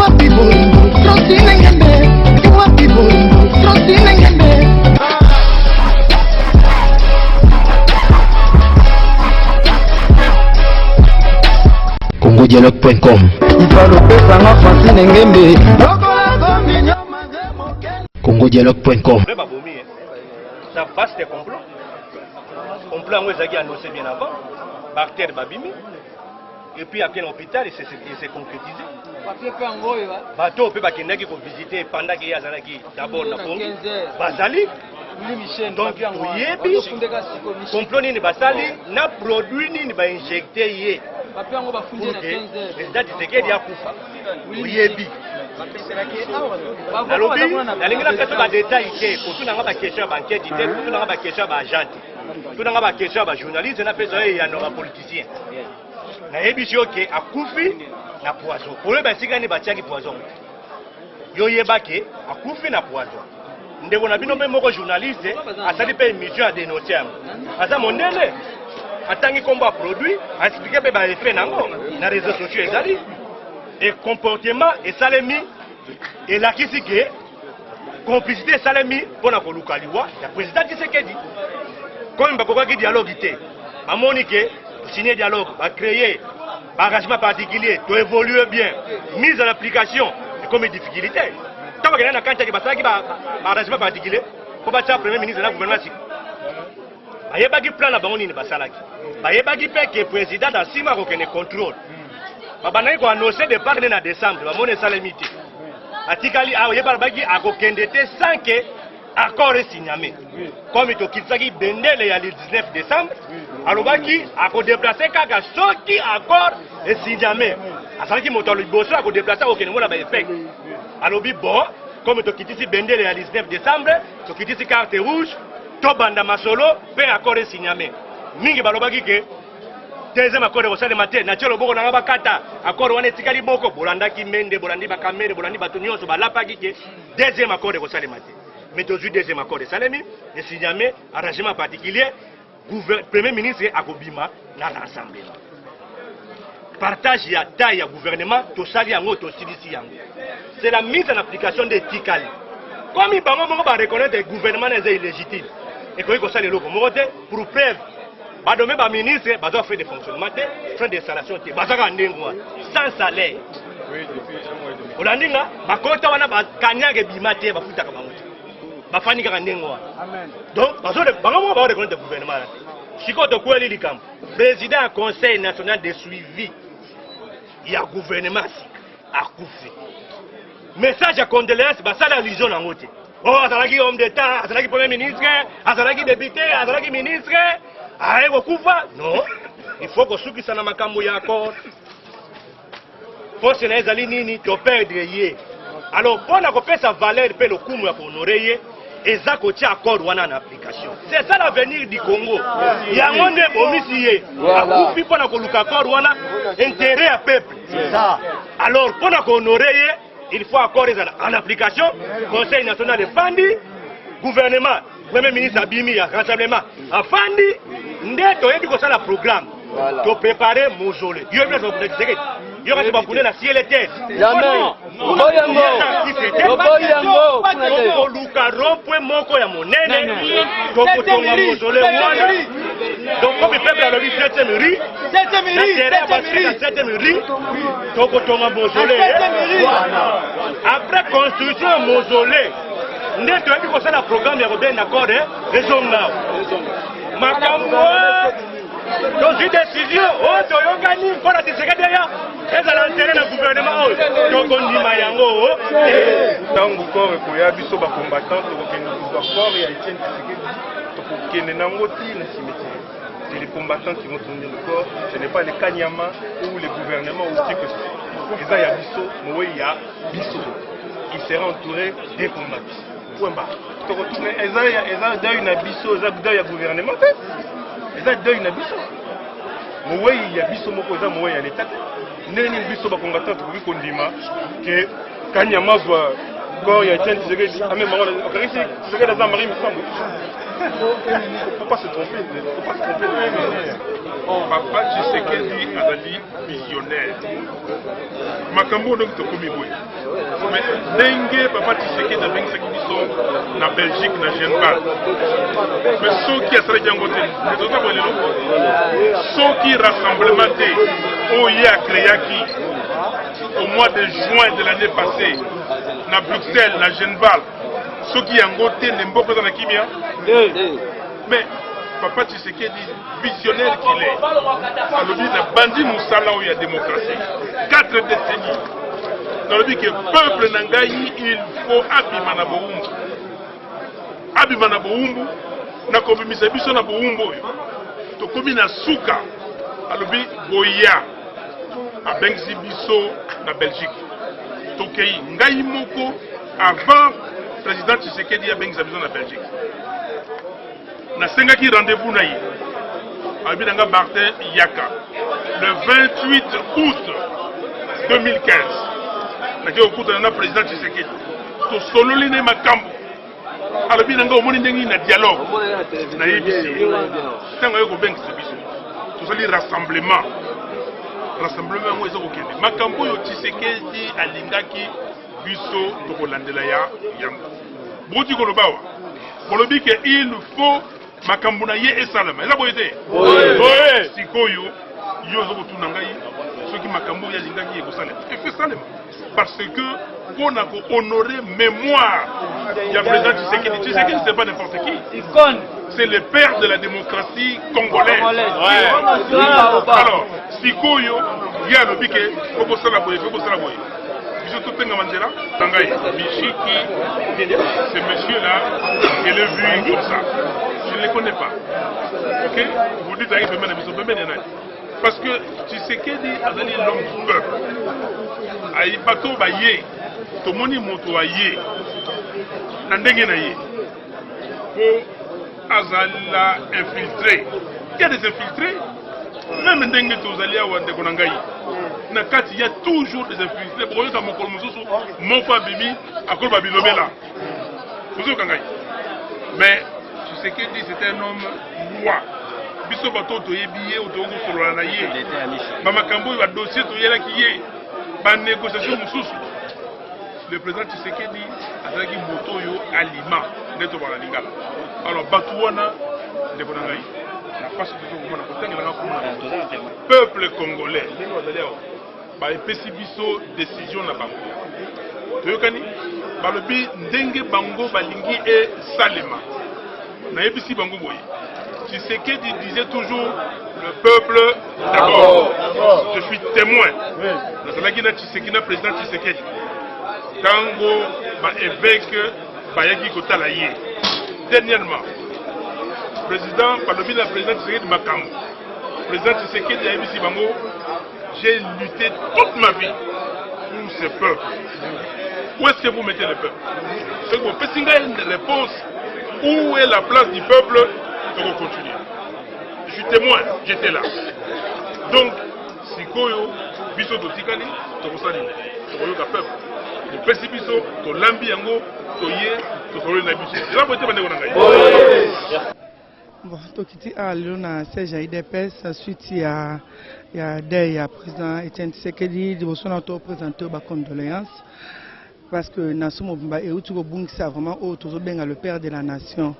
Wapi bolingo Francine Ngembe Wapi bolingo Francine Ngembe congodialogue.com Ifalopesanga Francine Ngembe congodialogue.com babomi ye ça vaste complot complot yango ezalaki annoncé bien avant baacteur babimi et puis akende hôpital il s'est concrétisé bato oyo mpe bakendaki kovisite pendant ke ye azalaki d'abord na pongi bazali donc toyebi complot nini basali na produit nini bainjecte ye pour que président Tshisekedi akufa oyebi nalobi nalingi napesa badetail te kotuna nga baquestion ya bankete te kotuna nga baquestion ya baagent te tuna nga baquestion ya bajournaliste napesa yo eyano ya bapoliticien nayebisi yo ke akufi na poison koyeba esika nini batiaki poison yo yeba ke akufi na poison ndeko na bino mpe moko journaliste asali mpe émission ya denonce yango aza mondele atangi nkombo ya produit aexplike mpe baeffet na yango na réseau sociaux ezali e comportement esalemi elakisi ke complicité esalemi mpo na koluka liwa ya président Tshisekedi comme bakokaki dialogue te bamoni ke signer dialogue bacréer baarrangement particulier toévolue bien mise en application ekomi difficulté ntango bakendaki na kantaki basalaki baarrangement particulier mpo batya premier ministre na gouvernement sika bayebaki plan na bango nini basalaki bayebaki mpe ke président na nsima akokende contrôle babandaki koannonce départ nde na décembre bamoni esalemi te atikali awa ye balobaki akokende te sans ke accord esigname comme tokitisaki bendele ya le 19 décembre alobaki akodeplace kaka soki accord esigname azalaki moto ya liboso akodeplace akokende mona baeffet alobi bon comme tokitisi bendele ya 19 décembre tokitisi carte rouge tobanda masolo mpe accord esigname mingi balobaki ke deuxième accord ekosalema te natie loboko na nga bakata accord wana etikali moko bolandaki mende bolandi bakamere bolandi bato nyonso balapaki ke deuxième accord ekosalema te mais tozwi deuxième accord esalemi esigname arrangement particulier premier ministre akobima na rassemblement partage ya taille ya gouvernement tosali yango tosilisi yango c'est la mise en application nde etikali komi bango moko bareconnaitre gouvernement na eza illégitime ekoki kosala eloko moko te pour preuve badome baministre bazwa frais de fonctionnement te frais d'installation te baza kaka ndenge wana sans salaire olandi nga bakota wana bakanyaka ebima te bafutaka bango te bafandi kaka ndenge wana donc bango moko baoreconnaitre gouvernement wana te sikoyo tokweli likambo président ya conseil national de suivi ya gouvernement sika akufi message ya condoléance basala allusion nango te oh azalaki homme d'état azalaki premier ministre azalaki député azalaki ministre aye kokufa non il faut kosukisa na makambo ya accord force na ye ezali nini toperdre ye alors mpo na kopesa valeur mpe lokumu ya kohonore ye eza kotia accord wana na application c'est ça l'avenir du congo yango nde ebomisi ye akufi mpo na koluka accord wana intérêt ya peuple alors mpo na kohonore ye il faut accord ezala en application conseil national efandi gouvernement premier ministre abimi ya rassemblement afandi nde toyebi kosala programme toprépare mausolée yo yebi naza bakunda Tshisekedi yo kasi bakunde na ciel te tokoluka rond-point moko ya monene tokotonga mausolée wana donc comme peuple alobi septième rue na terrain ya basket ya septième rue tokotonga mausolée après construction ya mausolée nde toyebi kosala programme ya kobenda accord ezonga makambo tozwi décision oyo toyokani mpo na Tshisekedi eya ezala ntere na gouvernement oyo tokondima yango ntango corps ekoya biso bacombattant tokokende kozwa corps ya Etienne Tshisekedi tokokende nango ti na cimetière c'est les combattants qui vont tourner le corps ce n'est pas les Kanyama ou les gouvernements ou qui que ce soit eza ya biso mowei ya biso il sera entouré des combattants point barre tokotourne eza eza deuil na biso eza deuil ya gouvernement te eza deuil na biso mowei ya biso moko eza mowei ya leta te ndenge nini biso bacombattant tokoki kondima ke Kanyama azwa corps ya Etienne Tshisekedi amema ngo okanisi Tshisekedi aza Marie Misambo faut pas se tromper faut pas se tromper. Papa Tshisekedi azali visionnaire. Makambo oyo ndenge tokomi boye, mais ndenge Papa Tshisekedi abengisaki biso na Belgique na Genval, mais soki asalaki yango te, nde toza boye lelo. Soki rassemblement te oyo ye acréaki au mois de juin de l'année passée na Bruxelles na Genval, soki yango te nde mboka eza na kimia. Mais Papa Tshisekedi, visionnaire qu'il est, alobi na bandi mosala oyo ya démocratie 4 décennies, nalobi ke peuple na ngai il faut abima na bowumbu, abima na bowumbu, nakobimisa biso na bowumbu oyo tokomi na suka. Alobi boya, abengisi biso na Belgique, tokei. Ngai moko, avant président Tshisekedi abengisa biso na Belgique, nasengaki rendez-vous na ye. Alobi na nga: "Martin, yaka le 28 août 2015." Nake kokutana na président Tshisekedi, tosololi ne makambo. Alobi na nga: "Omoni ndenge na dialogue nayebisi ye." Ntango aye kobengisa biso, tozali rassemblement. Rassemblement yango eza kokende. Makambo oyo Tshisekedi alingaki biso tokolandela ya yango. Bouti koloba awa, bolobi ke il faut makambo na ye esalama. Eza boye te? Sikoyo yo oza kotuna ngai soki makambo oyo alingaki ekosalema. Efe esalema, parce que mpona kohonorer mémoire ya président Tshisekedi. Tshisekedi, c'est pas n'importe qui. Icône. C'est le père de la démocratie congolaise. Congolaise. Alors sikoyo ye alobi ke fo kosala boye, fo kosala boye, biso totengama nzela na ngai. Mishiki, ce monsieur là, je l'ai vu comme ça, je ne le connais pas. Ok, vous dites ayi pembeni na biso, pembeni ya nani? Parce que Tshisekedi azali l'homme du peuple. Ayi bato baye, tomoni moto aye na ndenge na ye mpo azala infiltré. Il y a des infiltrés même ndenge tozali awa, ndeko na ngai, na kati ya toujours des infiltrés. Bokoyoka mokolo mosusu moko abimi, akoloba bilobela, ozoyoka ngai. Mais Tshisekedi, c'est un homme loi. Biso bato oyo toyebi ye, oyo tokoki kosolola na ye bamakambo oyo, badossier toyelaki ye, banégociation mosusu, le président Tshisekedi azalaki moto oyo alima nde tobala lingala. Alors bato wana, ndeko na ngai, na mpasi tozo komona kotangelanga komona peuple congolais ndenge bazali awa, baepesi biso décision na bango, toyokani, balobi ndenge bango balingi esalema. Nayebisi bango boye: Tshisekedi disait toujours "le peuple d'abord". Je suis témoin, nazalaki na Tshisekedi, na président Tshisekedi, ntango baévêque bayaki kotala ye dernièrement. Président balobi na président Tshisekedi makambo. Président Tshisekedi ayebisi bango: "J'ai lutté toute ma vie pour ce peuple. Où est-ce que vous mettez le peuple? Soki bopesi ngai une réponse, où est la place du peuple, tokocontinue." Je suis témoin, j'étais là. Donc sikoyo biso totikali, tokosala nini? Tokoyoka peuple. Topesi biso, tolambi yango, toye, tosololi na biso. Eza boye te, bandeko na ngai? Bon, tokiti awa lelo na siège ya UDPS, suite ya deuil ya président Etienne Tshisekedi. Liboso na toprésente oyo bacondoléance, parce que nation mobimba euti kobungisa vraiment oyo tozobenga le père de la nation.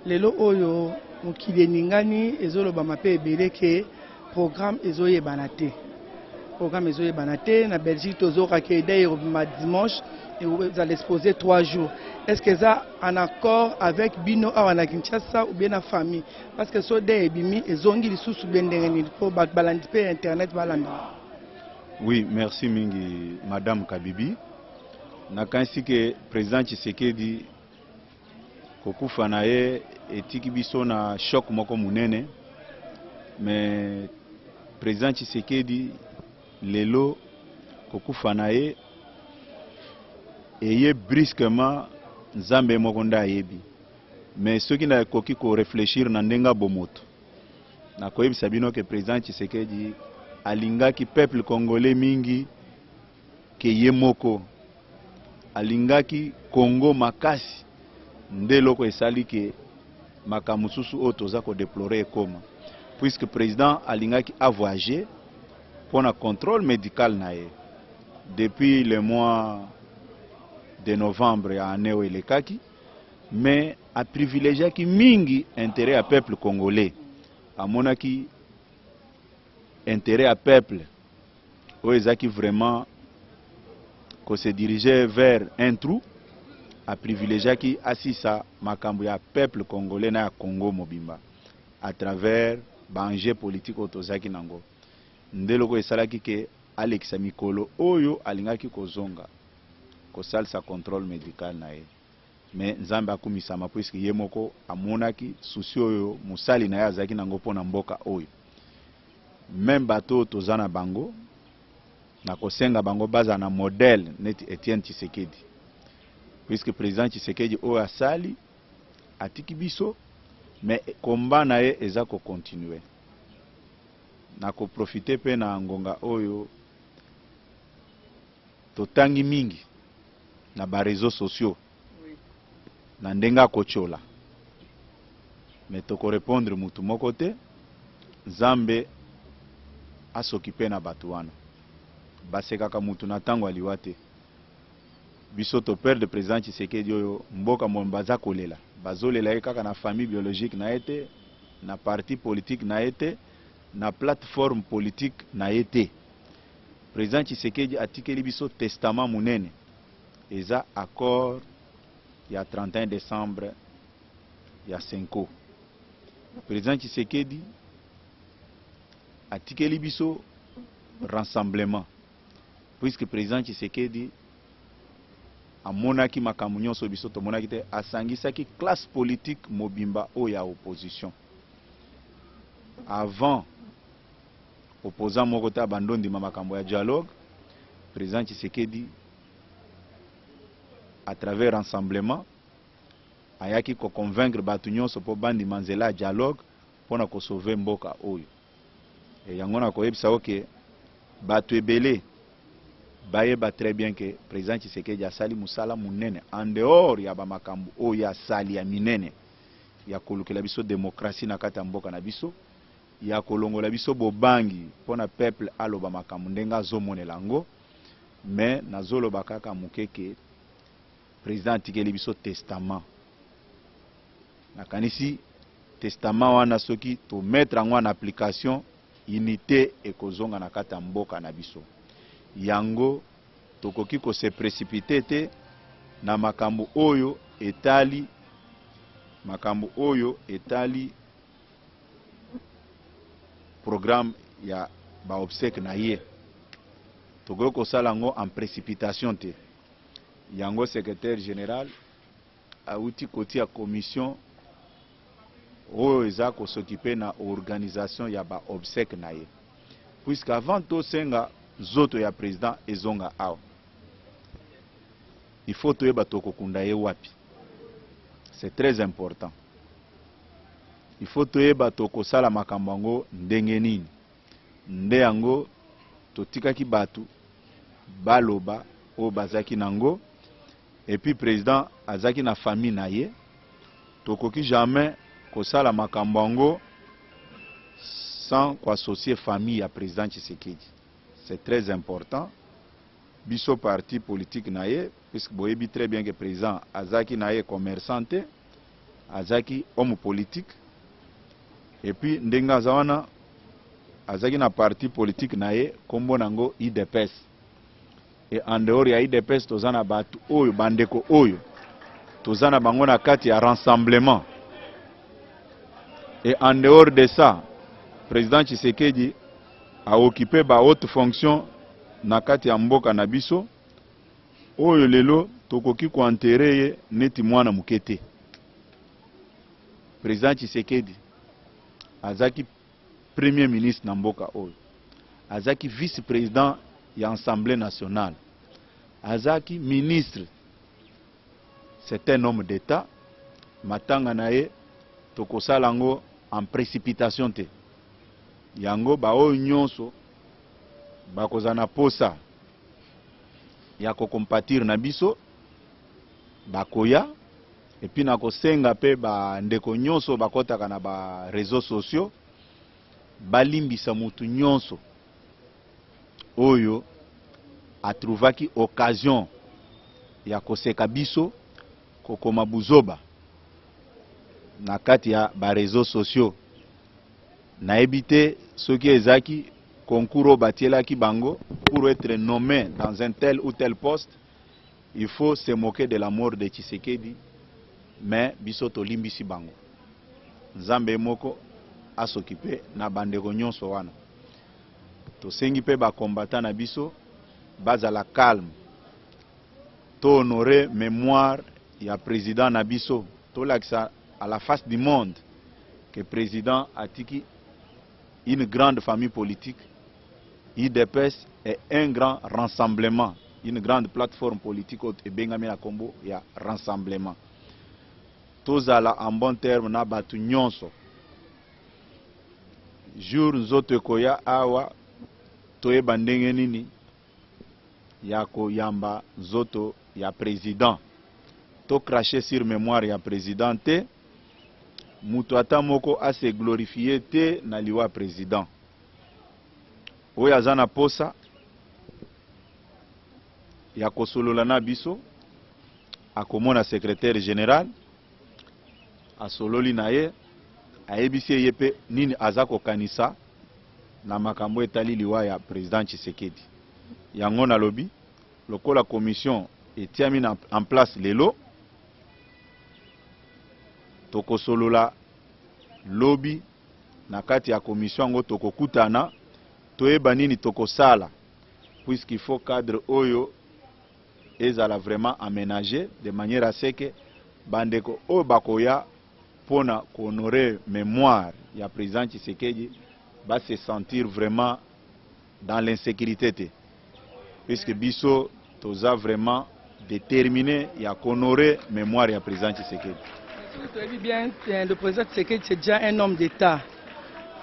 Lelo oyo mokili eningani, ezolobama mpe ebele ke programme ezoyebana te, programme ezoyebana te. Na Belgique tozokaka deuil ekobima dimanche, ezala exposé 3 jours. Est ce que eza en accord avec bino awa na Kinshasa ou bien na famille? Parce que so deuil ebimi, ezongi lisusu be ndenge nini? Mpo bato balandi mpe internet balanda. Oui, merci mingi, madame Kabibi. Nakanisi ke président Tshisekedi, kokufa na ye etiki biso na choc moko monene. Mais président Tshisekedi, lelo kokufa na ye eye brusquement, Nzambe moko nde ayebi. Mais soki nakoki koréfléchir na ndenge ya bomoto, nakoyebisa bino ke président Tshisekedi alingaki peuple congolais mingi ke ye moko, alingaki Congo makasi. Nde eloko esali ke makambo mosusu oyo toza kodéplorer ekoma. Puisque président alingaki avoyager mpo na contrôle médical na ye depuis le mois de novembre ya année oyo elekaki, mais aprivilégiaki mingi intérêt ya peuple congolais. Amonaki intérêt ya peuple oyo ezalaki vraiment kose diriger vers un trou. Aprivilégiaki asisa makambo ya peuple congolais na ya Congo mobimba à travers baenjeu politique oyo tozalaki nango. Nde eloko esalaki ke alekisa mikolo oyo alingaki kozonga kosalisa contrôle médical na ye. Mais Nzambe akumisama, puisque ye moko amonaki souci oyo mosali na ye azalaki nango mpo na mboka oyo. Même bato oyo toza na bango, na kosenga bango bazala na modèle neti Etienne Tshisekedi, puisque président Tshisekedi oyo asali, atiki biso, mais komba na ye eza kocontinuer. Na koprofiter mpe na ngonga oyo, totangi mingi na baréseaux sociaux na ndenge akotiola, mais tokorépondre mutu moko te. Nzambe asokipe na bato wana basekaka mutu na ntango aliwa te. Biso toperdre président Tshisekedi oyo, mboka mobimba baza kolela. Bazolela ye kaka na famille biologique na ye te, na parti politique na ye te, na plateforme politique na ye te. Président Tshisekedi atikeli biso testament monene, eza accord ya 31 décembre ya CENCO. Président Tshisekedi atikeli biso rassemblement, puisque président Tshisekedi amonaki makambo nyonso biso tomonaki te. Asangisaki classe politique mobimba oyo ya opposition. Avant, opposant moko te abanda ondima makambo ya dialogue. Président Tshisekedi, à travers rassemblement, ayaki koconvaincre bato nyonso mpo bandima nzela ya dialogue mpona kosauver mboka oyo. E yango na koyebisa oke bato ebele bayeba très bien ke président Tshisekedi asali mosala monene en dehors ya bamakambo oyo asali ya minene, ya kolukela biso démocratie na kati ya mboka na biso, ya kolongola biso bobangi mpona peuple aloba makambo ndenge azomonela yango. Mais nazoloba kaka moke ke président atikeli biso testament. Nakanisi testament wana, soki tomettre yango en application, unité ekozonga na kati ya mboka na biso. Yango tokoki kose précipiter te na makambo oyo etali programme ya baobsèques na ye. Tokoki kosala yango en précipitation te. Yango secrétaire général awuti kotia commission oyo eza kos'occuper na organisation ya baobsèques na ye, puisque avant tosenga nzoto ya président ezonga awa, il faut toyeba tokokunda ye wapi. C'est très important. Il faut toyeba tokosala makambo yango ndenge nini. Nde yango totikaki bato baloba oyo bazalaki nango. Et puis président azalaki na famille na ye. Tokoki jamais kosala makambo yango sans koassocier famille ya président Tshisekedi. C'est très important. Biso parti politique na ye, puisque boyebi très bien que président azalaki na ye commerçant te, azalaki homme politique. Et puis ndenge aza wana, azalaki na parti politique na ye, nkombo nango UDPS. Et en dehors ya UDPS, toza na bato oyo, bandeko oyo toza na bango na kati ya rassemblement. Et en dehors de ça, président Tshisekedi aoccuper bahaute fonction na kati ya mboka na biso oyo. Lelo tokoki koenterrer ye neti mwana moke te. Président Tshisekedi azalaki premier ministre na mboka oyo, azalaki vice président ya Assemblée nationale, azalaki ministre. C'est un homme d'État. Matanga na ye, tokosala yango en précipitation te. Yango baoyo nyonso bakozala na posa ya kocompatir na biso bakoya. Et puis na kosenga mpe bandeko nyonso bakɔtaka na baréseaux sociaux. Balimbisa mutu nyonso oyo atrouvaki occasion ya koseka biso, kokoma buzoba na kati ya ba reseaux sociaux. Nayebi te soki ezaki concours oyo batielaki bango pour etre nomme dans un tel ou tel poste, il faut se moquer de la mort de Tshisekedi, mais biso tolimbisi bango. Nzambe ye moko a s'occuper na bandeko nyonso wana. Tosengi mpe ba combattants na biso bazala calme, to honorer memoire ya president na biso, tolakisa à la face du monde que president atiki une grande famille politique, udps est un grand rassemblement, une grande plateforme politique oyo ebengami na kombo ya rassemblement. Tozala en bon terme na batu nyonso. Jour nzoto ekoya awa toyeba ndenge nini ya koyamba nzoto ya president. To cracher sur memoire ya president te, mutu ata moko a se glorifier te na liwa ya president. Oyo aza na posa ya kosolola na biso akomona secretaire general, asololi na ye, ayebisi ye ye pe nini aza kokanisa na makambo etali liwa ya president Tshisekedi. Yango nalobi lokola commission etiami na en place lelo, tokosolola lobi na kati ya commission yango, tokokutana toyeba nini tokosala puisqu'il faut cadre oyo ezala vraiment amenager de manière à ce que bandeko oyo bakoya pona ko honorer memoire ya president Tshisekedi ba se sentir vraiment dans l'insecurite te puisque biso toza vraiment determine ya ko honorer memoire ya president Tshisekedi. Toyebi bien le president Tshisekedi c'est déjà un homme d'Etat.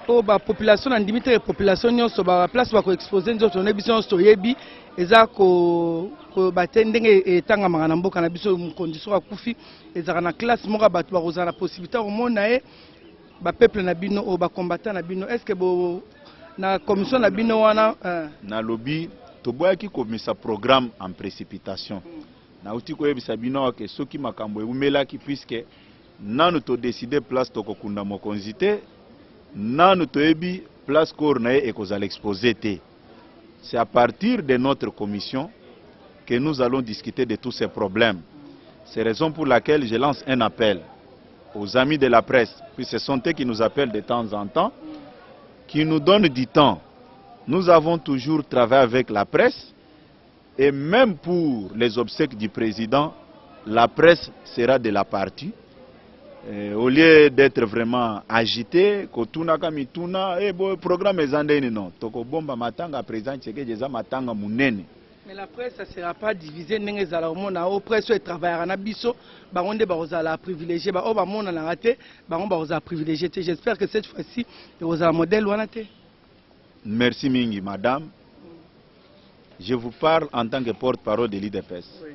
Po ba population na ndimi te population nyonso ba place ba ko exposer nzoto na biso nyonso toyebi eza ko koloba te ndenge etangamaka na mboka na biso mokonzi soki akufi ezalaka na classe moko ya bato bakozala na possibilité ya komona ye ba peuple na bino oyo ba combattant na bino est ce que bo na commission na bino wana eh. Nalobi toboyaki komisa programme en precipitation. Nauti koyebisa bino awa ke soki makambo eumelaki puisque nanu to decider place tokokunda mokonzi te, nanu toyebi place corps na ye ekozala expose te. C'est à partir de notre commission que nous allons discuter de tous ces problèmes. C'est raison pour laquelle je lance un appel aux amis de la presse, puis ce sont eux qui nous appellent de temps en temps, qui nous donnent du temps. Nous avons toujours travaillé avec la presse et même pour les obsèques du président, la presse sera de la partie. Eh, au lieu d'être vraiment agité, kotunaka mituna, eh, bo, programme eza ndeni non. Tokobomba matanga président Tshisekedi eza matanga munene. Mais la presse ça sera pas divisé ndenge ezala omona o presse oyo etravaillaka na biso bango nde bakozala privilégié ba oyo bamonanaka te bango bakozala privilégié te. J'espère que cette fois-ci ekozala modèle wana te. Merci mingi madame. Je vous parle en tant que porte-parole de l'UDPS. Oui.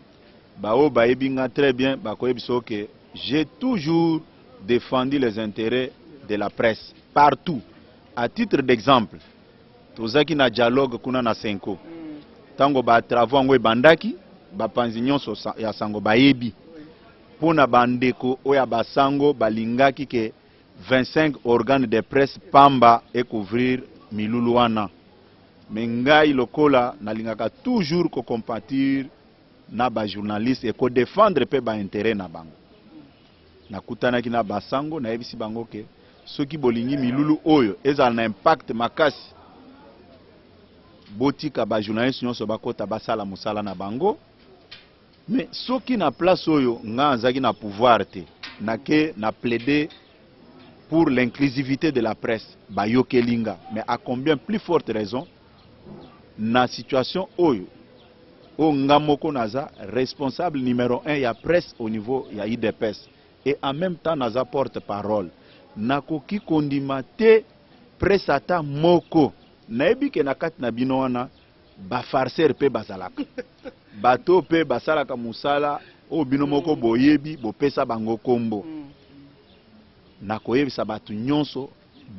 Ba oyo bayebi nga très bien bakoyebisa yo que j'ai toujours défendu les intérêts de la presse partout. À titre d'exemple, tozaki na dialogue kuna na Senko. Tango ba travaux yango ebandaki, bapanzi nyonso ya sango bayebi. Mpo na bandeko oyo ya basango balingaki ke 25 organes de presse pamba e couvrir milulu wana. Mais ngai lokola nalingaka toujours ko compatir na ba journalistes et ko defendre pe ba interets na bango. Nakutanaki na ba sango, nayebisi bango ke soki bolingi milulu oyo ezala na impact makasi, botika ba journalistes nionso bakota basala mosala na bango. Mais soki na place oyo nga nazalaki na pouvoir te, nake na plaider pour l'inclusivité de la presse, bayokeli nga. Mais à combien plus forte raison na situation oyo, oyo nga moko naza responsable numero 1 ya presse au niveau ya udps et en meme temps naza porte parole, nakoki kondima te presse ata moko. Nayebi ke na kati na bino wana Ba farceurs pe bazalaka. Bato oyo pe basalaka mosala oyo bino moko boyebi, bopesa bango kombo. Nakoyebisa bato nyonso,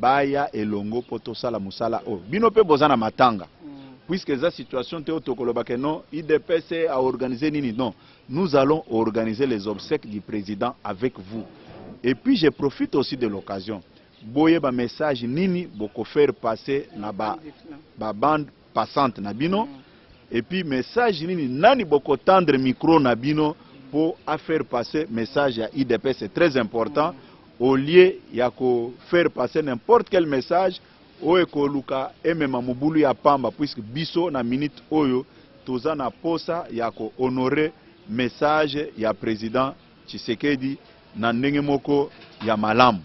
Baya elongo mpo tosala mosala oyo. Bino mpe boza na matanga. Puisque eza situation te oyo tokoloba ke non, UDPS a organiser nini, non. Nous allons organiser les obsèques du président avec vous. Et puis je profite aussi de l'occasion. Boyeba message nini boko faire passer na ba ba bande passante na bino. Et puis message nini nani boko tendre micro na bino pour a faire passer message ya UDPS, c'est très important. Au lieu ya ko faire passer n'importe quel message oyo ekoluka emema mobulu ya pamba, puisque biso na minute oyo toza na posa ya ko honorer message ya président Tshisekedi na ndenge moko ya malamu.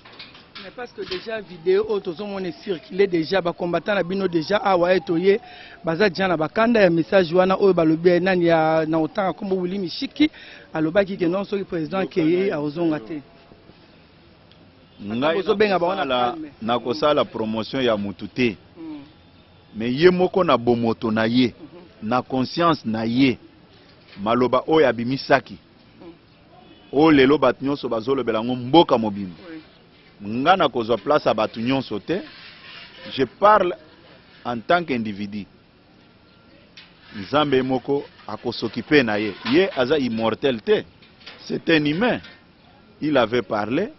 Mais parce que déjà vidéo oyo tozomona circuler déjà, bacombattant na bino déjà awa etoye baza déjà na bakanda ya message wana oyo balobi nani ya na otanga kombo Willy Mishiki alobaki ke non, soki président akeye, akozonga te. Ngai bozobenga bango na calme. Nakosala promotion ya mutu te, mais ye moko na bomoto na ye, na conscience na ye, maloba oyo abimisaki oyo lelo bato nyonso bazolobela yango mboka mobimba, nga nakozwa place ya bato nyonso te. Je parle en tant qu'individu. Nzambe moko akosokipe na ye. Ye aza immortel te, c'est un humain. Il avait parlé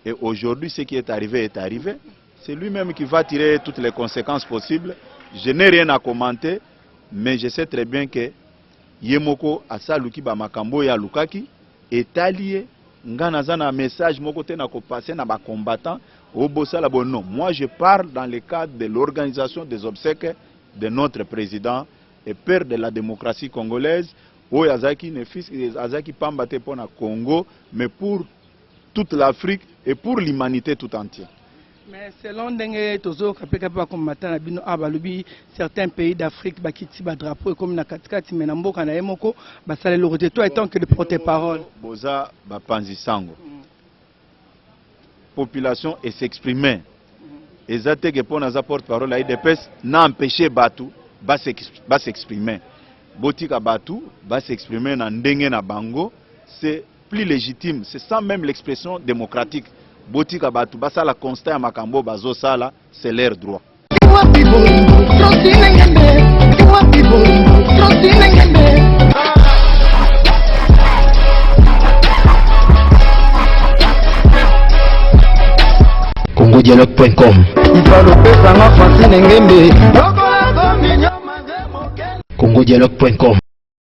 et aujourd'hui, ce qui est arrivé est arrivé. C'est lui-même qui va tirer toutes les conséquences possibles. Je n'ai rien à commenter, mais je sais très bien que ye moko asaluki bamakambo oyo alukaki etali ye. Nga naza na message moko te na kopasser na bacombattant oyo bosala bo. Non, moi je parle dans le cadre de l'organisation des obsèques de notre président et père de la démocratie congolaise, oyo azalaki ne fils azalaki pamba te mpo na Congo, mais pour toute l'Afrique et pour l'humanité tout entière. Mais selon ndenge tozoyoka mpe mpe bacombattant na bino awa balobi, certains pays d'Afrique bakiti badrapeau ekomi na katikati, mais na mboka na ye moko basala eloko te. Toi, étant que le porte-parole? Boza bapanzi sango. Population es'exprime. Eza te ke mpo naza porte parole ya UDPS na empêche bato bas'exprime. Botika bato bas'exprime na ndenge na bango, c'est plus légitime, c'est ça même l'expression démocratique. Botika bato basala constat ya makambo oyo bazosala, c'est leur droit. Wapi bolingo Francine Ngembe, wapi bolingo Francine Ngembe. congodialogue.com. Ifalopesanga Francine Ngembe. congodialogue.com.